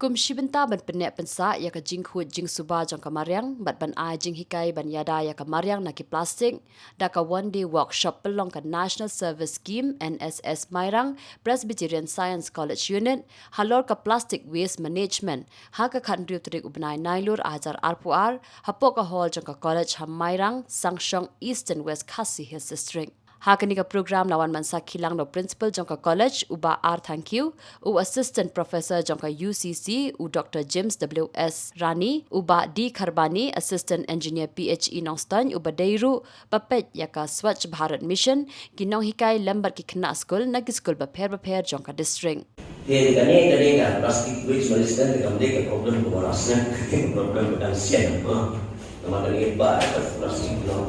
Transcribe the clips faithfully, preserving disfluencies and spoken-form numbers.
Kum shi bynta ban pynneh pynsah ïa ka jingkhuid jingsuba jong ka mariang bad ban ai jinghikai ban ïada ïa ka mariang na ki plastik, da ka one day workshop pynlong ka National Service Scheme, N S S Mairang Presbyterian Science College Unit, halor ka Plastic Waste Management, ha ka khathynriew tarik u bnai Nailur arhajar arphew ar, hapoh ka hall jong ka college ha Mairang, Sangshong, Eastern West Khasi Hills District. Ha kane ka program la wan ban sakhi lang da u principal jong ka college, u Bah R Thangkhiew, u assistant professor jong ka U C C, u Doctor James W S Rani, u Bah D Kharbani, assistant engineer P H E Nongstoiñ, uba dei ruh ba peit ïa ka Swachh Bharat Mission, ki nonghikai lem bad ki khynnah skul na ki skul bapher bapher jong ka district. Te kane, kane ka plastic waste management te kam dei ka problem kaba la sngap, ka dei ka problem ba dang sien, ha. Namar kane ba ka plastic, no.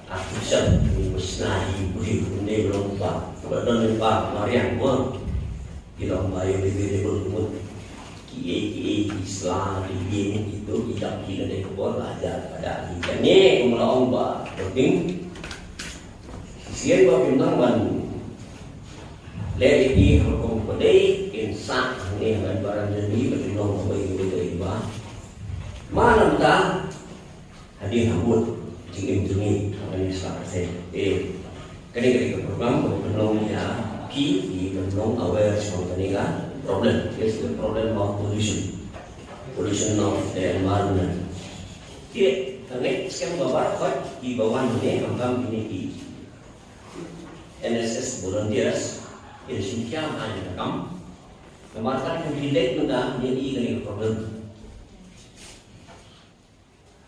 Artificial, ni ba shna hi, ba hi, ba ne ba long ba, ba don ba mariang, ba. Ki long biodegradable, ba. Ki ei, ki ei, ki sla, ki ei, ki tu, ki dap, ki lade, ka bor, la ja, ka da, ki kane, kum la ong ba, ba ding. Sien ba kim nang ban leh ïa ki ha ka rukom ba dei, kin sah hangne ha ka environment jong ngi, ba kin long kaba ïeit, ba ïeit, ba. Ma namta, hadien ha mut jingim jong ngi ha kane ka sla ka seng. Eh, kane ka dei ka program ba pynlong ïa ki, ki pynlong aware shaphang kane ka problem. Yes, the problem of pollution. Pollution of the environment. Te ka ngeit skhem ba baroh khoit kiba wan hangne, khamtam kine ki N S S volunteers, ki da shim khia ha kane ka kam. Namar kat ki leit mynta, ngi ïohi kane ka problem.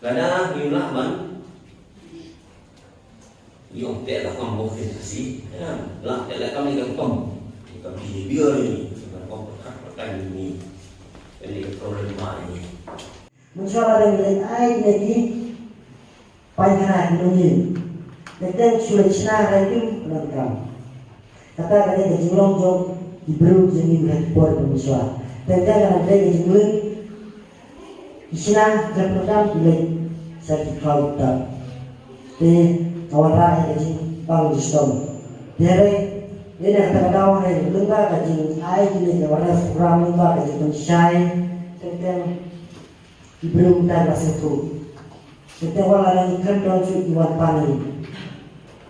Lada ngim lah ban ïoh teh la kam bok tin Khasi, ïa, lah teh la kam ni ka kam. Ka behavior ni, ka kam ka kam ni. Ini ka problem ba ini. Mynshuwa la dang leit ai ne ki painkhana ki nongïing. Teng teng shu leit shna rai kim nang kam. Kata ka dei ka jinglong jong ki briew jong ngi ha ki por ba mynshuwa. Teng teng ka dei ka jingmlien ki shna jong ka kam ki leit sha ki khlaw ki ktah. Te ka wanrah ïa ka jingpang jingshitom. Te hynrei dei na kata ka daw hynrei lyngba ka jingai kine ki awareness program, lyngba ka jingpynshai, teng teng ki briew mynta ki la sngewthuh. Te te wat la ngi khlem don shuh ki wan pan ngi.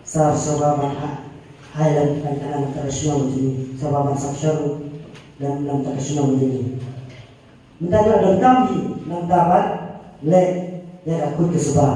Sa shuwa ban ha, hai lem ban kane na kata ka shnong jong ngi. Shuwa ban sanction lem na kata ka shnong jong ngi. Mynta ngi la donkam hi na kata ban leh ïa ka khuid ka suba.